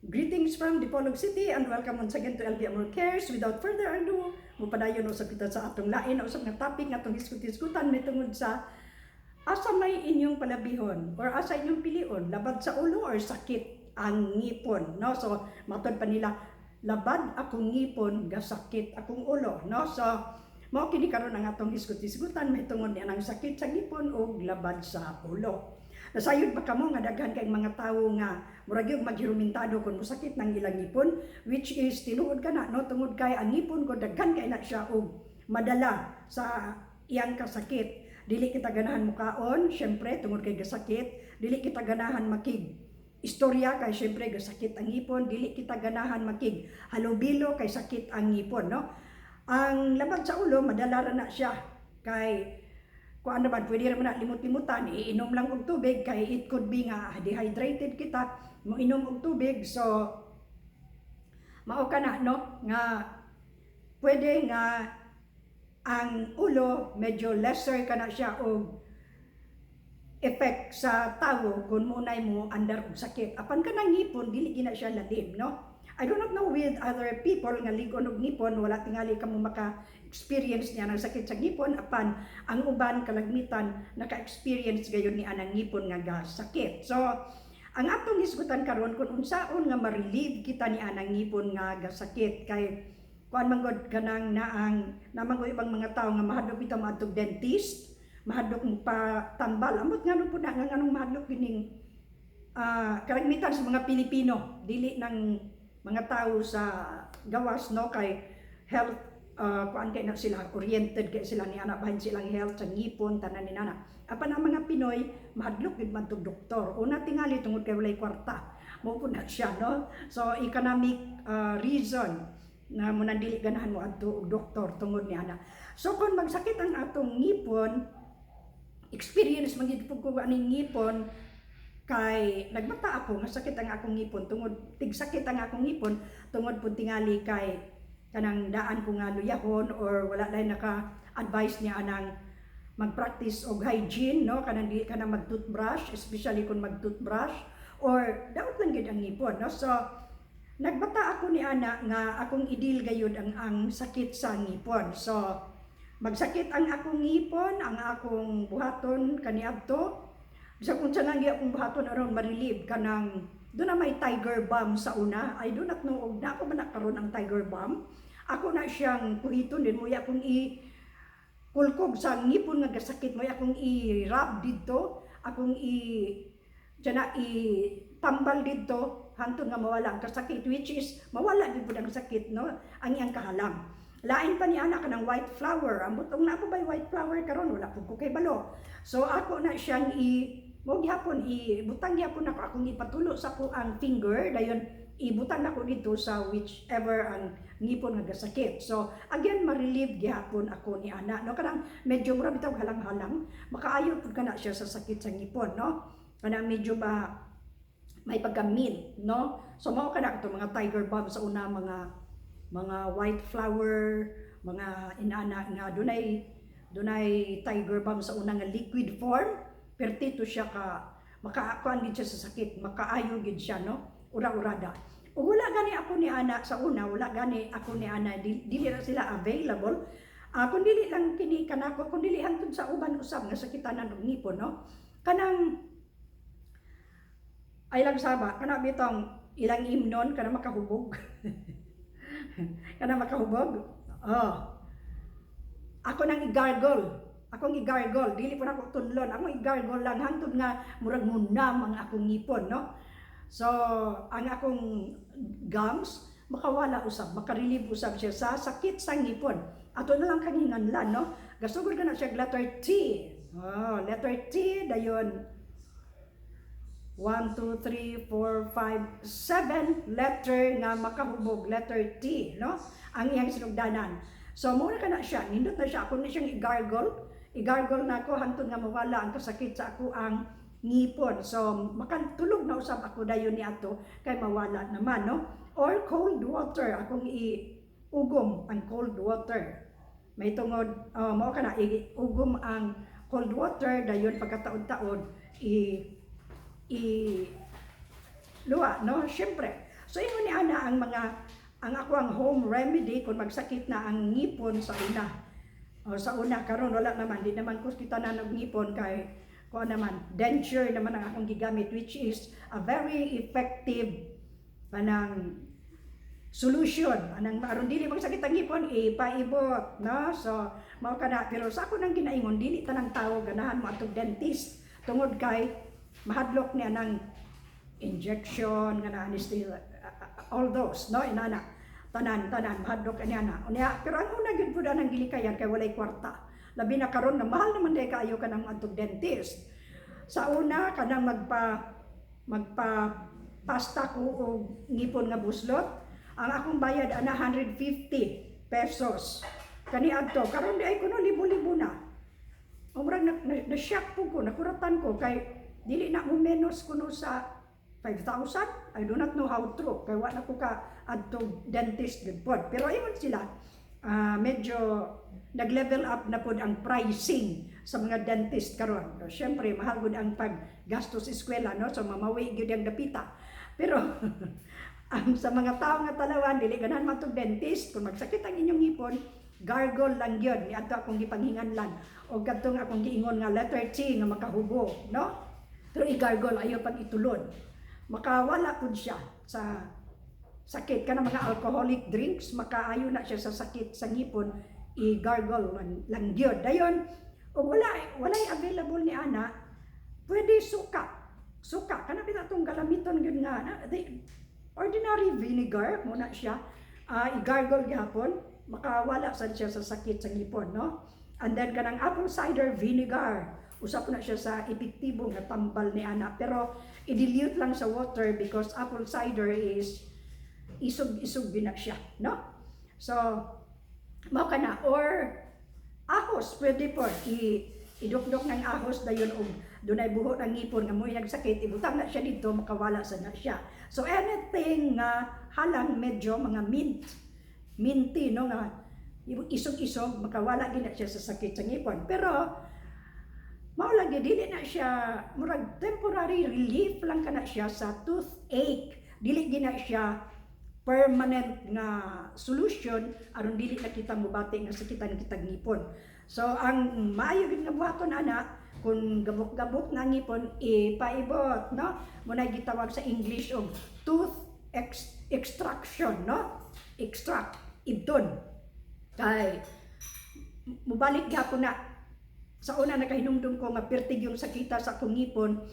Greetings from Dipolog City and welcome once again to LB Amor Cares. Without further ado, mupadayon usab kita sa atong lain na usab nga topic nga atong hisgot-hisgutan may tungod sa asa may inyong palabihon or asa inyong pilion, labad sa ulo or sakit ang ngipon, no? So matod pa nila, "Labad akong ngipon, gasakit akong ulo," no? So mao kini karon ang atong hisgot-hisgutan may tungod ni anang sakit sa ngipon o labad sa ulo. Nasayod ba kamo nga daghan kay mga tawo nga murag yung maghirumentado kung mosakit ng ilang ngipon, which is tinuod kana, no, tungod kay ang ngipon ko daghan kay na siya og madala sa iyang kasakit. Dili kita ganahan mukaon, syempre, tungod kay gasakit. Dili kita ganahan makig istorya kay syempre gasakit ang ngipon. Dili kita ganahan makig halubilo kay sakit ang ngipon, no? Ang labad sa ulo, madala ra na siya kay kung ano man, pwede raman na limot-limutan, iinom lang og tubig kay it could be nga dehydrated kita, mo inom og tubig. So mao ka na, no, nga pwede nga ang ulo medyo lesser ka na siya og effect sa tawo kung munay mo andar og sakit. Apan kanang ngipon, dili gina siya lalim, no? I do not know with other people nga ligon og ngipon, wala tingali kamo maka-experience niya ng sakit sa ngipon, apan ang uban kalagmitan naka-experience gayon ni anang ngipon nga gasakit. So, ang atong hisgutan karon kung unsaon nga ma-relieve kita ni anang ngipon nga gasakit kay kuan man gud kanang naang naman gud ibang mga tao nga mahadlok bitaw maadtog dentist, mahadlok mo pa tambal. Amot ngano po na nga nganong mahadlok kining kalagmitan sa mga Pilipino, dili ng mga tao sa gawas, no, kay health kuan kay na sila, oriented kay sila ni ana bahin silang health sa ngipon, tanan ni nana. Apan ang mga Pinoy mahadlok gid man tog doktor. Una tingali tungod kay walay kwarta, mo po na siya, no? So economic reason na mo nang dili ganahan mo adto og doktor tungod ni ana. So kung magsakit ang atong ngipon, experience man gid pud ko aning ngipon kay nagbata ako nga sakit ang akong ngipon tungod tigsakit ang akong ngipon tungod pud tingali kay kanang daan ko nga luyahon or wala lang naka-advise niya anang mag-practice og hygiene, no, kanang di ka na mag-toothbrush, especially kung mag-toothbrush or daot lang gid ang ngipon, no? So nagbata ako ni ana nga akong i-deal gayud ang sakit sa ngipon. So magsakit ang akong ngipon, ang akong buhaton kaniadto, bisag unsa lang gyud akong buhaton aron ma-relieve, kanang doon na may Tiger Balm sa una. I do not know og na ako man nakaron ang Tiger Balm. Ako na siyang kuhiton din mo akong i kulkog sa ngipon nga gasakit mo, akong i-rub didto, akong i dyan i tambal didto hantod nga mawala ang kasakit, which is mawala gid pud ang sakit, no, ang iyang kahalam. Lain pa ni ana kanang white flower. Ambot og naa pa bay white flower karon, wala pud ko kay balo. So ako na siyang i mo gihapon i butang gihapon nako, akong ipatulo sa ko ang finger, dayon ibutang nako dito sa whichever ang ngipon nga gasakit. So again, ma-relieve gihapon ako ni ana, no? Kanang medyo mura bitaw halang-halang, makaayo pud kana siya sa sakit sa ngipon, no? Kanang medyo ba may pagka-mint, no? So mao kana ato mga Tiger Balm sa una, mga white flower, mga inana nga dunay Tiger Balm sa una nga liquid form, pertito siya ka makakuan gid siya sa sakit, makaayo gid siya, no? Ura-urada. Ug wala gani ako ni ana sa una, wala gani ako ni ana, dili ra sila available. Kung dili lang kini kanako, kung dili hangtod sa uban usab nga sakitanan og ngipon, no? Kanang ay lang saba, kana bitong ilang imnon, kana makahubog. Kana makahubog. Oh. Ako nang i-gargle. Akong i-gargle, dili pa nako tunlon. Akong i-gargle lang hangtod nga murag munam ang akong ngipon, no? So, ang akong gums makawala usab, makarelieve usab siya sa sakit sa ngipon. Ato na lang kang hinganlan, no? Gasugod ka na siya letter T. Oh, letter T, dayon 1, 2, 3, 4, 5, 7 letter nga makahubog, letter T, no? Ang iyang sinugdanan. So, muna ka na siya, nindot na siya, ako na siyang i-gargle. I-gargle na ako hangtod nga mawala ang kasakit sa ako ang ngipon. So, makatulog na usab ako dayon ni ato kay mawala naman, no? Or cold water, akong i-ugom ang cold water. May tungod, mao ka na, i-ugom ang cold water, dayon pagkataon-taon, i i luwa, no? Siyempre. So ingon ni ana ang mga ang ako ang home remedy kung magsakit na ang ngipon sa una. O sa una, karon wala naman, di naman ko kita na og ngipon kay kuan naman, denture naman ang akong gigamit, which is a very effective kanang solution anang aron dili magsakit ang ngipon, ipaibot, no? So mao kana. Pero sa ako nang ginaingon, dili tanang tawo ganahan mo atong dentist tungod kay mahadlok ni anang injection nga na anesthesia, all those, no? Inana tanan tanan mahadlok ani ana. Unya pero ang una gyud pud anang gilikayan kay walay kwarta, labi na karon nga mahal naman day kaayo kanang atong dentist. Sa una, kanang magpa magpa pasta ko og ngipon nga buslot, ang akong bayad ana 150 pesos kani adto. Karon di ay kuno libo-libo na. O murag na shock po ko, nakuratan ko kay dili na mo menos kuno sa 5,000. I do not know how true kay wa na ko ka adto dentist gud pod. Pero ingon sila, medyo nag-level up na pod ang pricing sa mga dentist karon. So, syempre mahal gud ang paggastos sa eskwela, no? So mamawi gyud ang dapita. Pero ang sa mga tao nga talawan dili ganahan matug dentist, kung magsakit ang inyong ngipon, gargle lang gyud ni adto akong gipanghinganlan o kadtong akong giingon nga letter T nga makahubo, no? Pero i-gargle, ayo pag itulod. Makawala pud siya sa sakit. Kana mga alcoholic drinks, makaayo na siya sa sakit sa ngipon, i-gargle lang gyud. Dayon ug wala walay available ni ana, pwede suka. Suka kana bitaw atong galamiton gyud nga na, the ordinary vinegar muna siya, i-gargle gyapon, makawala sad siya sa sakit sa ngipon, no? And then kanang apple cider vinegar, usa po na siya sa epektibo nga tambal ni ana, pero i-dilute lang sa water because apple cider is isog-isog gyud na siya, no? So mao kana. Or ahos, pwede po i idukdok ng ahos dayon og dunay buho ng ngipon nga mo'y nagsakit, ibutang na siya dito, makawala sa na siya. So anything nga halang medyo mga mint, minty, no, nga isog-isog, makawala gid na siya sa sakit sa ngipon. Pero mao lagi, dili na siya, murag temporary relief lang kana siya sa toothache. Dili gid na siya permanent nga solution aron dili na kita mobati nga sakitan kitag ngipon. So ang maayo gid nga buhaton ana kung gabok-gabok na ang ngipon, ipaibot, no? Mo na gitawag sa English og tooth extraction, no? Extract, ibton. Kay mubalik gyapon na. Sa una, nakahinumdum ko nga pertig yung sakita sa akong ngipon,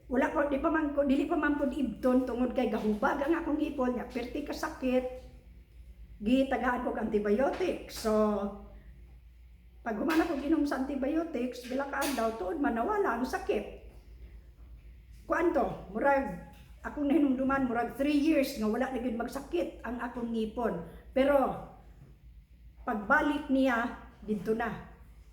wala pa, di pa man ko, dili pa man pud ibton tungod kay gahubag ang akong ngipon nga perti ka sakit. Gitagaan ko og antibiotics. So pag human ako inom sa antibiotics, bila ka adlaw, tuod man nawala ang sakit. Kuan to, murag akong nahinumduman, murag 3 years nga wala na gyud magsakit ang akong ngipon. Pero pagbalik niya didto na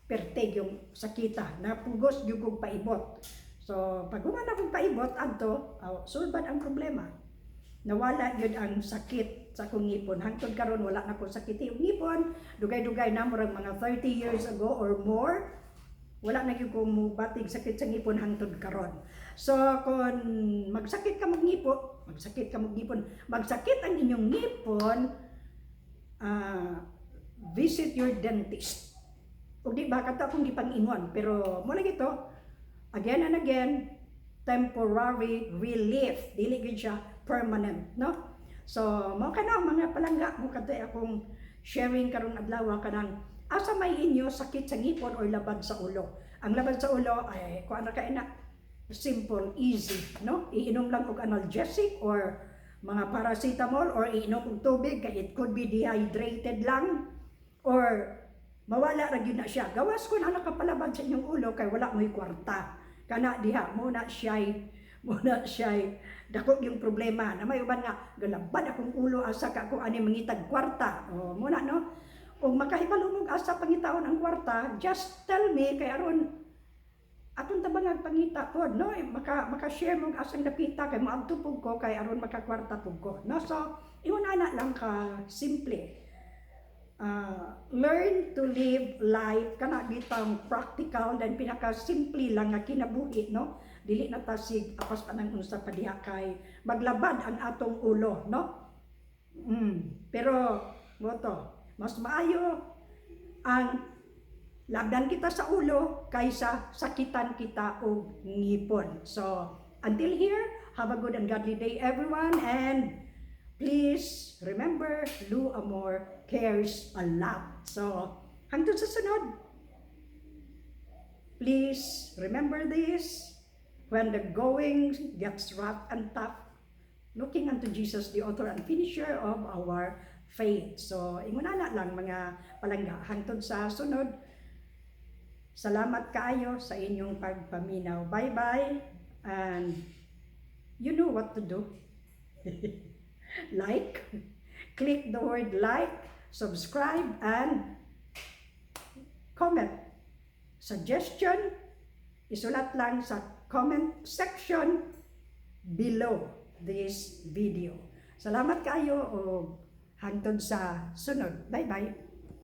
perteg yung sakita, napugos gyud kog paibot. So pag human akong paibot adto, aw, sulbad ang problema, nawala gyud ang sakit sa akong ngipon. Hangtod karon wala na ko sakit yung ngipon. Dugay-dugay na, murag mga 30 years ago or more, wala na gyud ko mubatig sakit sa ngipon hangtod karon. So kung magsakit ka ngipon, magsakit ka ngipon, magsakit ang inyong ngipon, visit your dentist. Ug di ba kadto akong gipang-ingon, pero mo lagi to, again and again, temporary relief, dili gyud siya permanent, no? So mao kana, mga palangga mo, kadto akong sharing karong adlaw, kanang asa may inyo sakit sa ngipon or labad sa ulo. Ang labad sa ulo ay kuan ra kay na, simple, easy, no? Iinom lang og analgesic or mga paracetamol or iinom og tubig kay it could be dehydrated lang or mawala ra gyud na siya. Gawas kung ano kapalabad sa inyong ulo kay wala mo'y kwarta. Kana diha mo na siya dako yung problema na may uban nga galabad akong ulo, asa ka ko ani mangitag kwarta? O mo na, no? Og makahibalo mong asa pangitaon ang kwarta, just tell me kay aron atong tabangag pangita pod, no? Eh, maka-share mo asang dapita kay moadto pug ko kay aron makakwarta pug ko, no? So ingon ana lang ka simple. Learn to live life kana bitang practical, then pinaka simple lang nga kinabuhi, no? Dili na ta sig apas pa nang unsa pa diha kay maglabad ang atong ulo, no? Pero mao to, mas maayo ang labdan kita sa ulo kaysa sakitan kita og ngipon. So, until here, have a good and godly day, everyone, and please remember, Lou Amor cares a lot. So, hangtod sa sunod, please remember this: when the going gets rough and tough, looking unto Jesus, the author and finisher of our faith. So, ingon ana lang, mga palangga. Hangtod sa sunod, salamat kaayo sa inyong pagpaminaw. Bye-bye. And you know what to do. Like, click the word "like", subscribe, and comment. Suggestion, isulat lang sa comment section below this video. Salamat kaayo o hangtod sa sunod. Bye-bye.